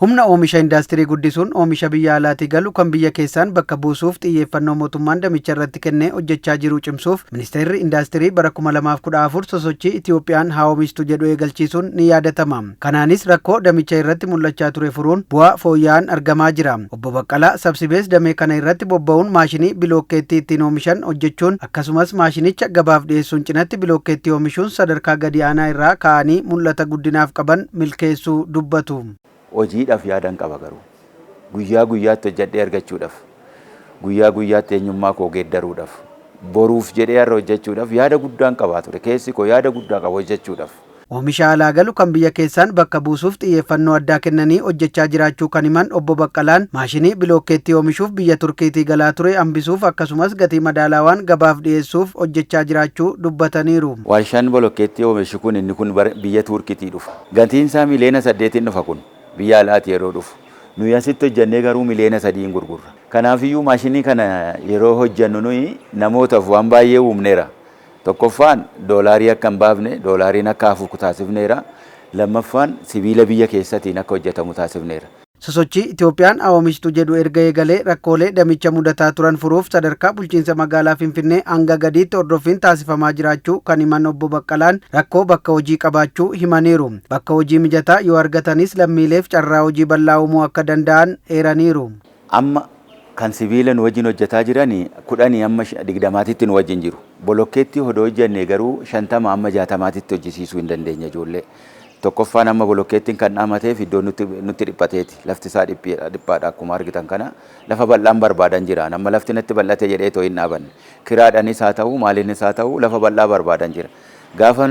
Humna oomisha indaastirii guddisuun oomisha biyya alaatii galu kan biyya keessaan bakka buusuuf xiyyeeffannoo mootummaan damicha irratti kennee hojjechaa jiru cimsuuf Ministeerri Indaastirii bara 2014 sosochii Itiyoophiyaan haa oomishtu jedhu eegalchiisuun ni yaadatama. Kanaanis rakkoo damicha irratti mul'achaa ture furuun bu'aa fooyya'aan argamaa jira. Obbo Baqqalaa Sabsibees damee kana irratti bobba'uun maashinii bilookkeettii ittiin oomishan hojjechuun akkasumas maashinicha gabaaf dhiyeessuun cinatti bilookkeettii oomishuun sadarkaa gadi aanaa irraa ka'anii mul'ata guddinaaf qaban milkeessuu dubbatu. Hojiidhaaf yaadan qaba garuu. Guyyaa guyyaatti hojjedhee argachuudhaaf, guyyaa guyyaatti eenyummaa koo geeddaruudhaaf, boruuf jedhee har'a hojjechuudhaaf yaada guddaan qabaa ture. Keessi koo yaada guddaa qaba hojjechuudhaaf. Oomisha alaa galu kan biyya keessaan bakka buusuuf xiyyeeffannoo addaa kennanii hojjechaa jiraachuu kan himan Obbo Baqqalaan, maashinii bilookkeettii oomishuuf biyya Turkiitii galaa ture hambisuuf akkasumas gatii madaalawaan gabaaf dhiyeessuuf hojjechaa jiraachuu dubbataniiru. Warshaan bolokkeettii oomishu kun inni kun biyya Tuurkiitii dhufa. Gatiin isaa 8 miliyoonaatiin dhufa kun biyya alaati yeroo dhufu. Nuyi asitti hojjennee garuu 3 miliyoonaan gurgurra. Kanaafiyyuu maashinii kana yeroo hojjennu nuyi namootaaf waan baay'ee uumneera. Tokkoffaan doolaarii akka hin baafne, doolaariin akka hafu taasifneera. Lammaffaan sibiila biyya keessatiin akka hojjetamu taasifneera. Sosochii Itiyoophiyaan haa oomishtu jedhu erga eegalee rakkoolee damicha mudataa turan furuuf sadarkaa bulchiinsa magaalaa Finfinnee hanga gadiitti hordoffiin taasifamaa jiraachuu kan himan Obbo Baqqalaan, rakkoo bakka hojii qabaachuu himaniiru. Bakka hojii mijataa yoo argatanis lammiileef carraa hojii bal'aa uumuu akka danda'an eeraniiru. Amma kan sibiila nu wajjin hojjetaa jiran 10 amma 20titti nu wajjin jiru. Bolokkeetti hodoo hojjenne garuu 50 amma 60titti hojjisiisuu hin dandeenya ijoollee. Tokkoffaan amma bolokkeettiin kan dhaamateef iddoo nutti dhiphateeti. Lafti isaa dhiphaadha akkuma argitan kana. Lafa bal'aan barbaadan jira. Amma lafti natti bal'ate jedhee too hin dhaabanne. Kiraadhaanis haa ta'u, maaliinis haa ta'u, lafa bal'aa barbaadan jira. Gaafa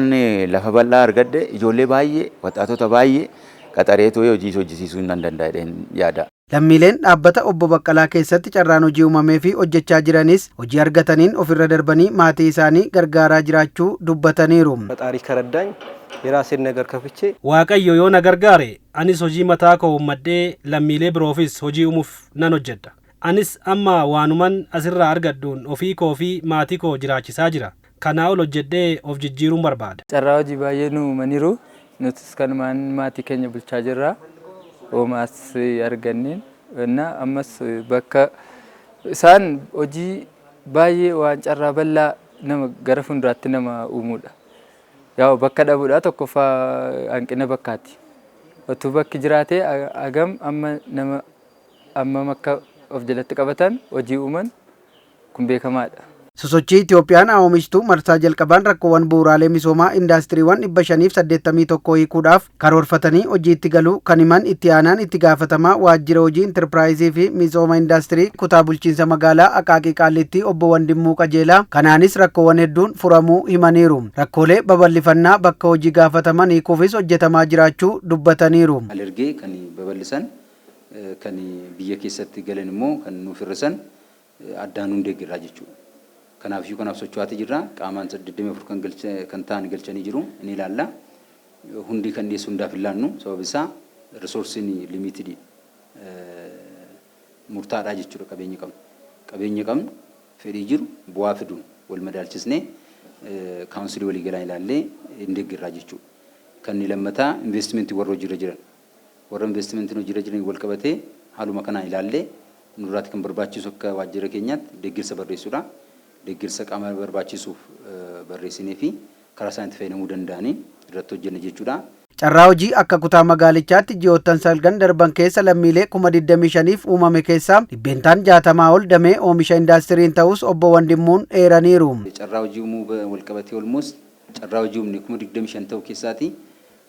lafa bal'aa argadhe ijoollee baay'ee, waxaatota baay'ee qaxareetoo hojii hojjisiisuu nan danda'a jedheen yaada. Lammiileen dhaabbata Obbo Baqqalaa keessatti carraan hojii uumamee fi hojjechaa jiranis hojii argataniin ofirra darbanii maatii isaanii gargaaraa jiraachuu dubbataniiru. ፈጣሪ ከረዳኝ የራሴን ነገር ከፍቼ Waaqayyo yoo na gargaare anis hojii mataa koo uummadhee lammiilee biroofis hojii uumuuf nan hojjedha. Anis amma waanuman asirraa argadhuun ofii koo fi maatii koo jiraachisaa jira. Kanaa ol hojjedhee of jijjiiruun barbaada. Carraa hojii baay'ee nu uumaniiru. Nutis kanumaan maatii keenya bulchaa jirra. Hoomaas arganneen እና ammas bakka isaan hojii baay'ee waan carraa bal'aa nama gara fuulduraatti nama uumuudha. Yaa'u bakka dhabuudha, tokkoffaa hanqina bakkaati. Otuu bakki jiraatee hagam amma nama ammam akka of jalatti qabatan, hojii uuman kun beekamaadha. Sosochii Itiyoophiyaan haa oomishtuu marsaa jalqabaan rakkoowwan bu'uuraalee misoomaa indaastiriiwwan 581 hiikuudhaaf karoorfatanii hojiitti galuu kan himan itti aanaan itti gaafatamaa waajjira hojii intarpiraayizii fi misooma indaastirii kutaa bulchiinsa magaalaa Aqaaqii Qaallittii Obbo Wandimmuu Qajeelaa, kanaanis rakkoowwan hedduun furamuu himaniiru. Rakkoolee babal'ifannaa bakka hojii gaafataman hiikuufis hojjetamaa jiraachuu dubbataniiru. Alergee kan babal'isan, kan biyya keessatti galan immoo kan nuuf hir'isan addaan hundee deeggarraa jechuudha. Kanaafiyyuu kanaaf socho'aatii jirra. Qaamaan 84 kan ta'an galchanii jiru, ni ilaalla. Hundi kan dhiyeessu hundaaf hin laannu, sababni isaa resourceiin limited, murtaadhaa jechuudha qabeenyi qabnu. Qabeenya qabnu fedhii jiru bu'aa fiduun wal madaalchisnee councilii waliigalaa ilaallee hin deeggarraa jechuudha. Kan lammataa investimentii warra hojiirra jiran. Warra investimentiin hojiirra jiran wal qabatee haaluma kanaan ilaallee nurraatti kan barbaachisu akka waajjira keenyaatti deeggarsa barreessuudha. Deeggarsa qaama barbaachisuuf barreessinee fi karaa isaan itti fayyadamuu danda'anii irratti hojjenna jechuudha. Carraa hojii akka kutaa magaalichaatti ji'oottan salgan darban keessa lammiilee 25,000f uumame keessaa 60% ol damee oomisha indaastiriin ta'us Obbo Wandimmuun eeraniiru. Carraa hojii uumuu wal qabatee almost carraa hojii uumne 25,000 ta'u keessaati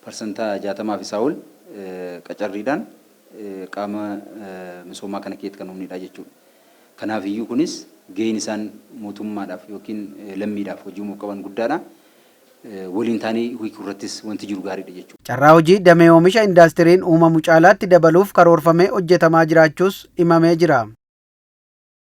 60% fi isaa ol qacarriidhaan qaama misoomaa kana keessatti kan uumnedha jechuudha. Kanaaf iyyuu kunis gaheen isaan mootummaadhaaf yookiin lammiidhaaf hojii uumuu qaban guddaadha. Waliin taanee hiikuu irrattis wanti jiru gaariidha jechuudha. Carraa hojii damee oomisha indaastiriin uumamu caalaatti dabaluuf karoorfamee hojjetamaa jiraachuus himamee jira.